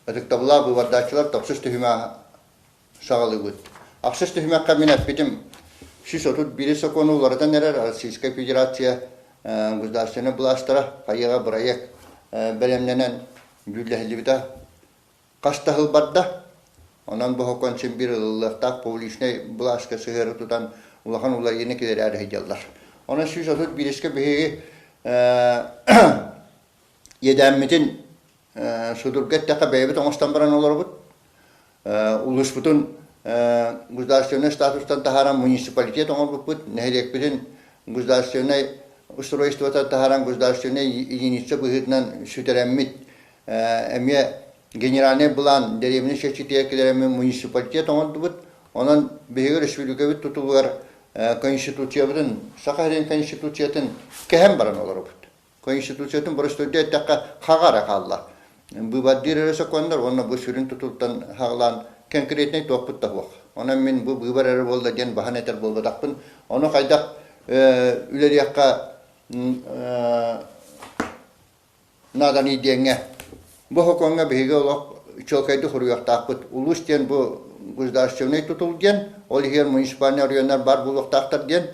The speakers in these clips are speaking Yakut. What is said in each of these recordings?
Ытыктабыллаах быыбардааччылар, тохсус түһүмэҕи саҕалыыбыт. Ахсыс түһүмэххэ мин эппитим, 131 сокуону уларытан эрэр Российскай Федерация государственнай былаастара хайыаҕа бырайыак бэлэмнэнэн дьүүллэһиллибитэ хас да сыл барда. Онон бу сокуон син биир ылыллыахтаах публичнай былааска сыһыары тутан улахан уларыйыыны киллэрээри сылдьаллар. Онон 131-кэ биһиги иэдээммитин судургу эттэххэ бэйэбит оҥостон баран олоробут. Улууспутун государственнай статустан таһааран муниципалитет оҥорбуппут, нэһилиэкпитин государственнай устройствотан таһааран государственнай единица быһыытынан сүтэрэммит, эмиэ генеральный былаан дэриэбинэ чэрчитигэр киллэрэммит муниципалитет оҥордубут. Онон биһиги республикабыт тутулугар Конституциябытын, Саха сирин Конституциятын кэһэн баран олоробут. Конституциятын боростуойдуу эттэххэ, хаҕа эрэ хаалла. Быыбардыыр эрэ сокуоннар уонна бу сүрүн тутултан хаҕалаан конкретнай туохпут да суох. Онон мин бу быыбар эрэ буолла диэн баһан этэр буолбатахпын. Ону хайдах үлэлиэххэ нааданый диэҥҥэ. Бу сокуоҥҥа биһиги олох чуолкайдык суруйуохтаахпыт. Улуус диэн бу государственнай тутул диэн, ол иһигэр муниципальнай оройуоннар баар буолуохтаахтар диэн.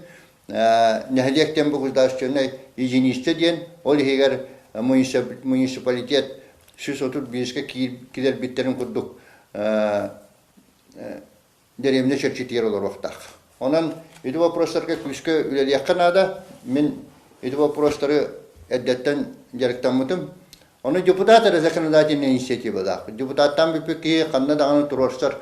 Нэһилиэк диэн бу государственнай единица диэн, ол иһигэр муниципалитет 131-гэ киирбиттэрин курдук дэриэбинэ чэрчитигэр олоруохтаах. Онон ити вопростарга күүскэ үлэлиэххэ наада. Мин ити вопростары эрдэттэн дьарыктаммытым. Ону депутат эрэ законодательнай инициативалаах. Депутаттаан бүппүт киһи ханна даҕаны туруорсар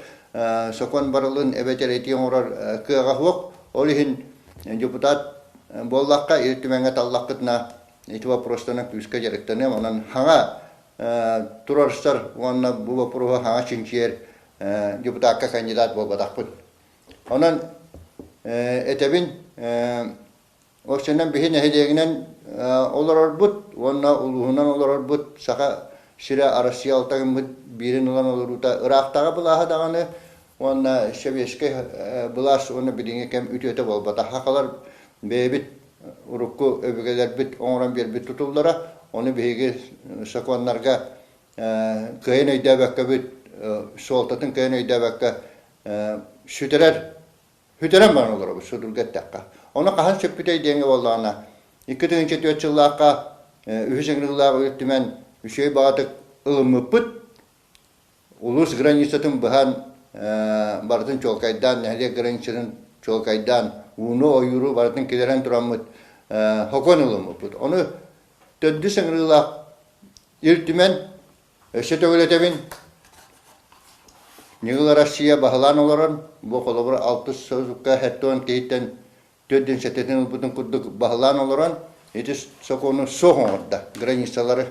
сокуон барылын эбэтэр этии оҥорор кыаҕа суох. Ол иһин депутат буоллахха, Ил Түмэҥҥэ таллахпытына ити вопростанан күүскэ дьарыктаныам. Онон хаҥа туруорсар уонна бу боппуруоһу хаҥа чинчийэр депутакка кандидат буолбатахпын. Онон этэбин, Оччонон биһи нэһилиэгинэн олорорбут уонна улууһунан олорорбут Саха сирэ Россия алта гыммыт биирин ылан олоруута ыраахтааҕы былааһа даҕаны уонна сэбиэскэй былаас уонна билиҥҥи кэм үтүөтэ буолбатах. Сахалар бэйэбит урукку өбүгэлэрбит оҥорон биэрбит тутуллара, ону биһиги сокуоннарга кыайан өйдөөбөккөбүт, суолтатын кыайан өйдөөбөккө сүтэрэр Сүтэрэн баран олоробут, судургу эттэххэ. Ону хаһан сүппүтэй диэҥҥэ буоллаҕына, 2004 сыллаахха үһүс ыҥырыылаах Ил Түмэн үчүгэй баҕатык ылыммыппыт. Улуус границатын быһан барытын чуолкайдаан, нэһилиэк границатын чуолкайдаан, ууну, ойууру барытын киллэрэн тураммыт сокуон ылыммыппыт. Ону төрдүс ыҥырыылаах Ил Түмэн Өссө төгүл этэбин, Ньыгыл Россия баһылаан олорон, бу холобур алтыс сылга хэттон киһиттэн төрдүн сэтэтин ылбытын курдук баһылаан олорон, ити сокуону суох оҥордо, границалары.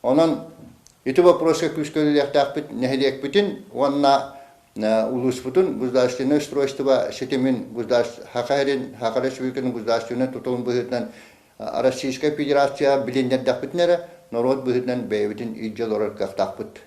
Онон ити вопроска күүскэ үлэлиэхтээхпит нэһилиэкпитин уонна улууспутун государственное устройство ситимин Саха сирин, Саха Республикатын государственнай тутулун быһыытынан Российскай Федерация билиннэрдэхпитинэ эрэ норуот быһыытынан бэйэбитин илдьэ олорор кыахтаахпыт.